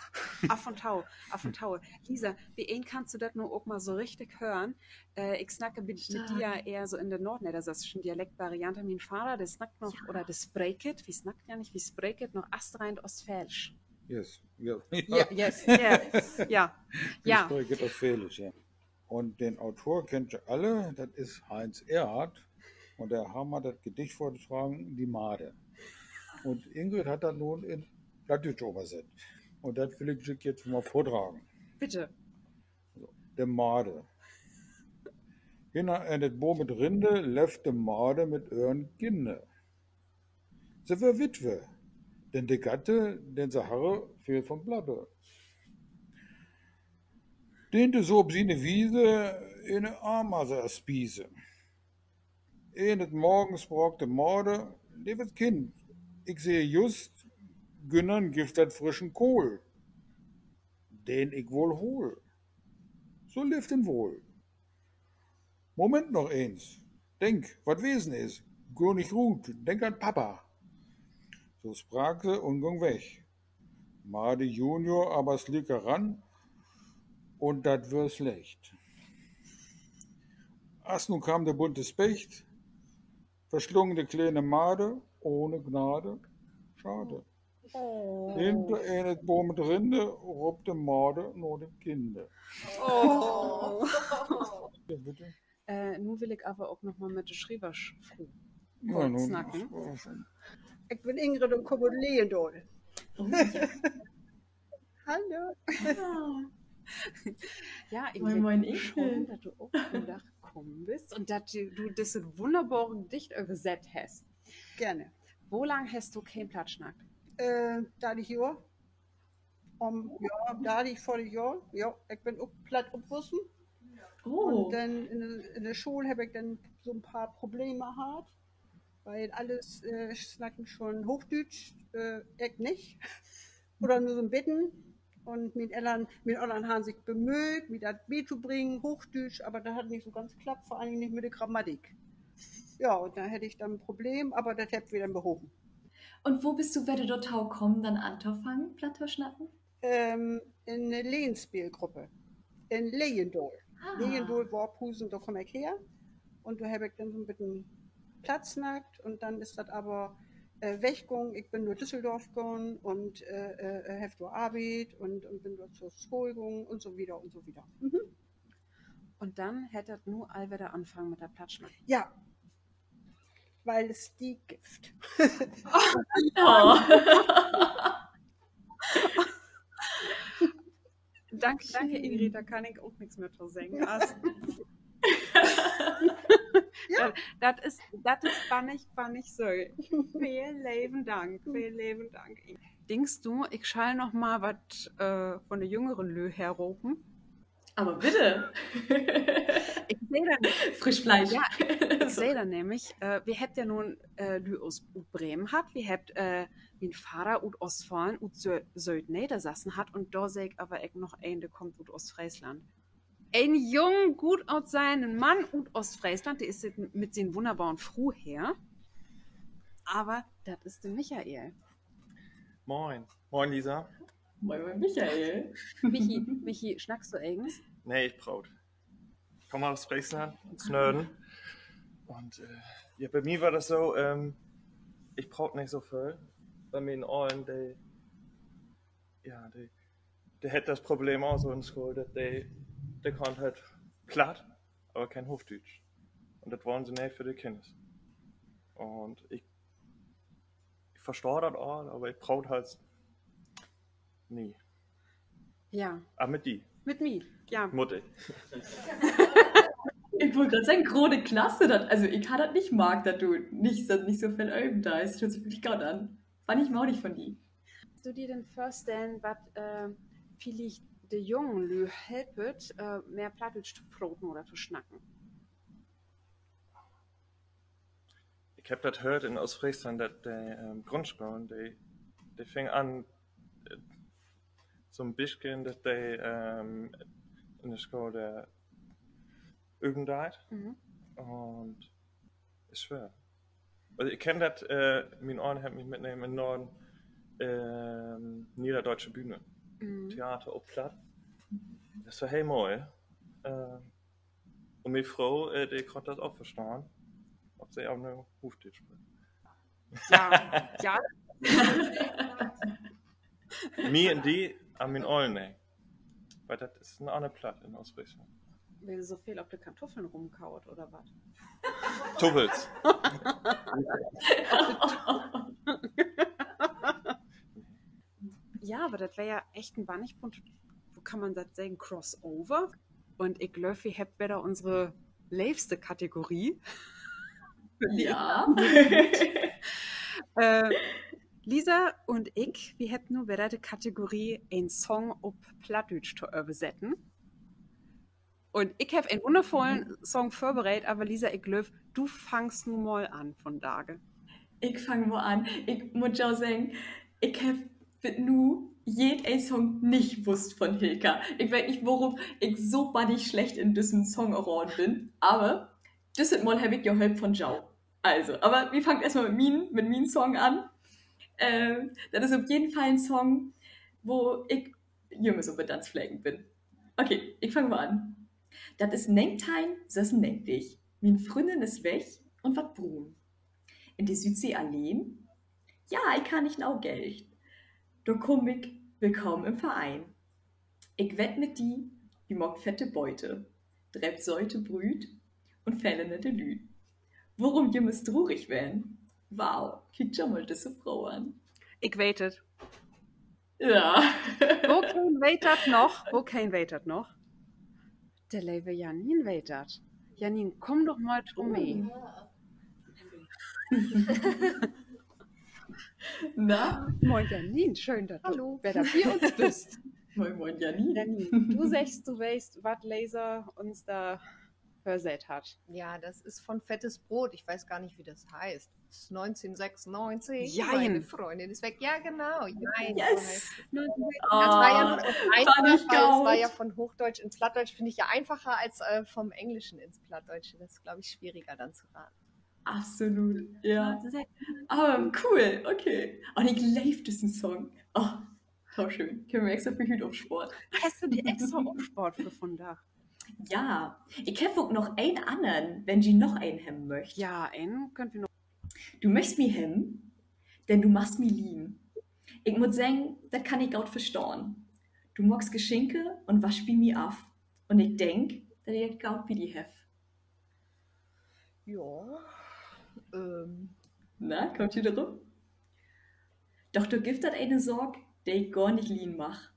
Af un to, af un to. Lisa, bi een kannst du dat nu ok mal so richtig hören. Äh, ik snacke mit, mit di ja ehr so in de noordneddersassischen Dialektvariante. Mien Vader, de snackt noch, oder de spreekt, wi snackt ja nich, wi spreekt noch astrein Oostfäälsch. Ja, ja, ja. Wi spreekt Oostfäälsch, ja. Un den Autor kennt ji alle, dat is Heinz Erhardt. Un de hett mal dat Gedicht vördragen, De Made. Un Ingrid hett dat nu in Plattdüütsch översett. Un dat will ik ji jetzt mal vördragen. Bitte. De Made. Hinner en Boom mit Rinde leevt de Made mit ehren Kinne. Se wöör Witwe, denn de Gatte, den se harre, fehl von Blatte. Deente so op siene Wiese ene Amase as Spiese. Eenet Morgens spraak de Made: Levet Kind, ik seh just, günnern gifft dat frischen Kohl, den ik woll hol. So leevt en woll. Moment noch eens. Denk, wat wesen is. Gor nich ruut, denk an Papa. So spraak se un gung weg. Made Junior aver sliek heran, un dat wöör slecht. As nu kaam de bunte Specht, verslung de kleene Made ohne Gnade. Schade. Hinner ene Boom mit Rinde ruppt de Made na de Kinne. Ja, bitte. Äh, nu will ik aver ok noch mal mit de Schrieversfru snacken. Ik bün Ingrid un kaam ut Leendal. Hallo. Ja, ik bün schöön, dat du ok vandaag kamen büst un dat du, du düsset wunnerbare Gedicht översett hest. Gerne. Wo lang hest du keen Platt snackt? Äh, dartig Johr. Üm, ja, dartig, veertig Johr. Ja, ik bün ok platt opwussen. Un denn in de, in de School heff ik denn so 'n poor Probleme hatt, wiel allens, äh, snacken schon Hoochdüütsch, äh, ik nich. Oder nur so 'n beten. Un mien Öllern, mien Öllern harrn sik bemöht, mi dat bitobringen, Hoochdüütsch, aver dat hett nich so ganz klappt, vör allen Dingen nich mit de Grammatik. Ja, un denn harr ik denn en Problem, aver dat hebbt wi denn behoven. Un wo büst du wedder dorto kamen, denn antofangen, Platt to snacken? Ähm, in 'ne Leenspeelgruppe in Leejendaal. Ah. Leejendaal, Worphusen, dor kaam ik her. Un dor heff ik denn so 'n beten Platt snackt un denn is dat aver, äh, weggahn. Ik bün na Düsseldorf gahn un, äh, äh, heff dor arbeidt un, un bün dor to School gahn un so wieder un so wieder. Mhm. Un denn hett dat nu al wedder anfangen mit dat Plattsnacken? Ja, weil es di gifft. Oh. Danke, danke, Ingrid, dor kann ik ok nix mehr to seggen. Also, ja, dat, dat is, dat is bannig, bannig sööt. Velen leven Dank, velen leven Dank. Denkst du, ik schall noch mal wat, äh, von de jüngeren Lüüd herropen? Aver bitte. Ik seh dor, frisch Fleisch. Ja, ik seh dor nämlich, äh, wi hebbt ja nu, äh, Lüüd ut, ut Bremen hatt, wi hebbt, äh, mien Vader ut Oostfalen, ut Sö-, Söödneddersassen hatt un dor seh ik aver ok noch een, de kummt ut Oostfreesland. En jung, goot utsehenden Mann ut Oostfreesland, de is mit sien wunnerbaren Fru hier. Aver dat is de Michael. Moin. Moin, Lisa. Moin, moin, Michael. Michi, Michi, snackst du egens? Nee, ik praat. Ik kaam ut Oostfreesland, ut Snöden. Un, äh, ja, bi mi weer dat so, ähm, ik praat nich so veel. Bi mien Ollen, de, ja, de, de hett dat Problem ok so in School, dat de, de kann halt Platt, aver keen Hoochdüütsch. Un dat wullen se nich för de Kinners. Un ik, ik verstah dat all, aver ik praat halt nie. Ja. Ah, mit di. Mit mi, ja. Mutt ik. Ik wull graad seggen, grote Klasse, dat, also ik harr dat nich markt, dat du nich, dat nich so veel öven deist. Dat höört sik wirklich goot an. Finn ik modig von di. Kannst du di denn vörstellen, wat, äh, villicht de jungen Lüüd helpt, äh, mehr Plattdüütsch to proten oder to snacken? Ik heff dat höört in Oostfreesland, dat de, ähm, Grundscholen, de, de fingen an, äh, so 'n beten, dat de, ähm, in de School de öven deit. Un is swoor. Also ik kenn dat, äh, mien Ollen hebbt mi mitnahmen in Norden, ähm, Niederdeutsche Bühne. Theater op Platt. Dat weer heel mooi. Äh, un mien Fro, äh, de kunn dat ok verstahn, of se ok nu Hoochdüütsch spraken. Ja, ja. Mi un di, an mien Ollen, nee. Wiel dat is en anner Platt in Oostfreesland. Wiel so veel op de Kantuffeln rumkaut, oder wat? Tuffels. Ja, aver dat weer ja echt en bannig bunte, wo kann man dat seggen, Crossover. Un ik glööv, wi hebbt wedder unsere leevste Kategorie. Ja. Äh, Lisa un ik, wi hebbt nu wedder de Kategorie, en Song op Plattdüütsch to översetten. Un ik heff en wunnervullen Song vörbereedt, aver Lisa, ik glööv, du fangst nu mal an vondage. Ik fang mal an. Ik mutt jo seggen, ik heff bit nu jedeen Song nich wusst von Hilka. Ik weet nich, worüm ik so bannig slecht in düssen Song-Raden bün, aver düsset Mal heff ik jo Hölp von jo. Also, aver wi fangt eerstmal mit mien, mit mien Song an. Äh, dat is op jeden Fall en Song, wo ik jümmers op de Danzfleken bün. Okay, ik fang mal an. Dat is negenteinsössunnegentig. Mien Fründin is weg un warrt bruun. In de Süüdsee alleen? Ja, ik harr nich noog Geld. Dor kaam ik, willkamen in'n Verein. Ik wett mit di, wi maakt fette Beute, dreept söte Brüüt un vele nette Lüüd. Worüm jümmers trurig ween? Wow, kiek jo mal düsse Fro an. Ik weet dat. Ja. Wokeen weet dat noch? Wokeen weet dat noch? De leve Janine weet dat. Janine, kumm doch mal to mi. Na? Moin Janine, schöön, dat du wedder bi uns büst. Moin, moin Janine. Janine, du seggst, du weetst, wat Lisa uns dor vörsett hett. Ja, das ist von Fettes Brot. Ich weiß gar nicht, wie das heißt. Das ist neunzehnhundertsechsundneunzig, meine Freundin ist weg. Ja, genau. Jein, so heißt es. Das war ja nur das Einfache, weil es war ja von Hochdeutsch in Plattdeutsch, finde ich ja einfacher als, äh, vom Englischen ins Plattdeutsche. Das ist, glaube ich, schwieriger dann zu raten. Absolut, ja. Aver cool, okay. Un ik leev düssen Song. Oh, so schöön. Köönt wi extra för hüüt opsporen. Hest du di extra opspoort för vundaag? Ja, ik heff ok noch een annern, wenn ji noch een hebben möcht. Ja, een köönt wi noch. Du möchst mi hebben, denn du magst mi lieden. Ik mutt seggen, dat kann ik goot verstahn. Du maakst Geschenke un waschst bi mi af. Un ik denk, dat ik dat goot bi di heff. Ja. Na, kaamt ji dorop? Doch dor gifft dat ene Saak, de ik gor nich lieden mag.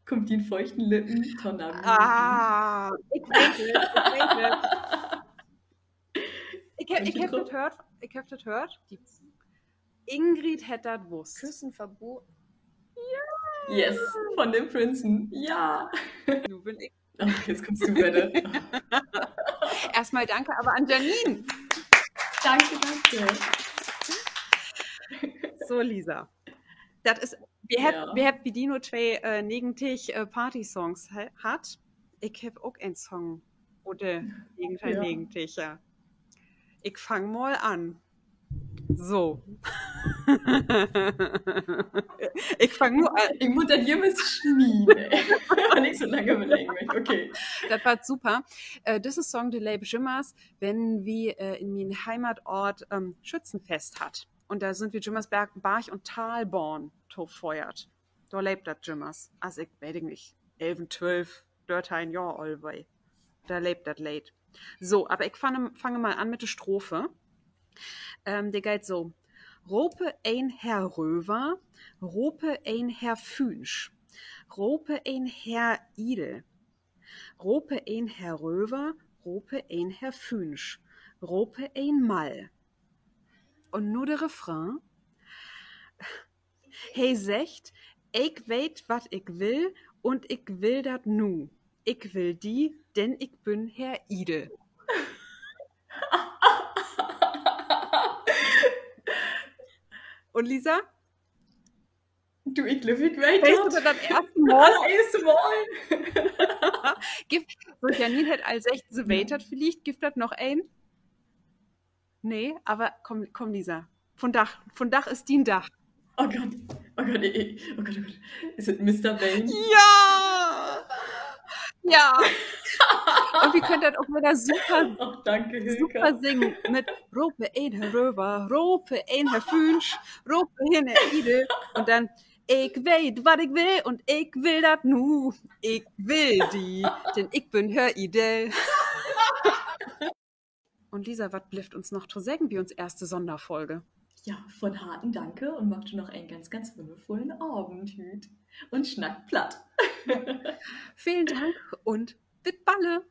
Kummt dien feuchten Lippen to nah bi. Ah, ik weet dat, ik weet dat. Ik heff, ik heff dat höört, ik heff dat höört. Ingrid hett dat wusst. Küssen verboten. Yes, von den Prinzen. Ja. Nu bün ik. Ach, jetzt kummst du wedder. Eerstmal danke aver an Janine. Danke, danke. So, Lisa. Dat is, wi hebbt, wi hebbt bi di nu twee, äh, negentig, äh, Party-Songs hatt. Ik heff ok en Song ut de negenteihnnegentig, ja. Ik fang mal an. So. Ik fang nu an. Ik mutt dat jümmers snieden, ey. Kann ik so lang överleggen, okay. Dat warrt super. Äh, düsse Song, de leep jümmers, wenn wi, äh, in mien Heimatort, ähm, Schützenfest hatt. Un dor sünd wi jümmers Barg-, Barg- un Talbahn to föhrt. Dor leep dat jümmers, as ik, weet ik nich, elven, twölf, dörteihn Johr oolt weer. Dor leep dat Leed. So, aver ik fang, fang mal an mit de Strophe. Ähm, de geiht so: Rope een Herr Röver, rope een Herr Fünsch, rope een Herr Idel, rope een Herr Röver, rope een Herr Fünsch, rope een Mall. Un nu de Refrain. He seggt: Ik weet, wat ik will, un ik will dat nu. Ik will di, denn ik bün Herr Idel. Un Lisa? Du, ik glööv, ik weet dat. Weetst du dat dat eerste Mal? Allereerste Mal. Gifft, so, Janine hett al seggt, se weet dat villicht. Gifft dat noch een? Nee, aver kumm, kumm, Lisa. Vundaag, vundaag is dien Dag. Oh Gott, oh Gott, ik, oh Gott, oh Gott. Is dat Mister Wayne? Ja! Ja! Un wi köönt dat ok wedder super, super singen mit: Rope een Herr Röver, rope een Herr Fünsch, rope een Herr Idel. Un denn: Ik weet, wat ik will, un ik will dat nu. Ik will di, denn ik bün Herr Idel. Un Lisa, wat blifft uns noch to seggen bi uns eerste Sonnerfolge? Ja, von Harten danke un maakt jo noch en ganz, ganz wunnervullen Avend hüüt. Un snackt Platt. Velen Dank un bit balle.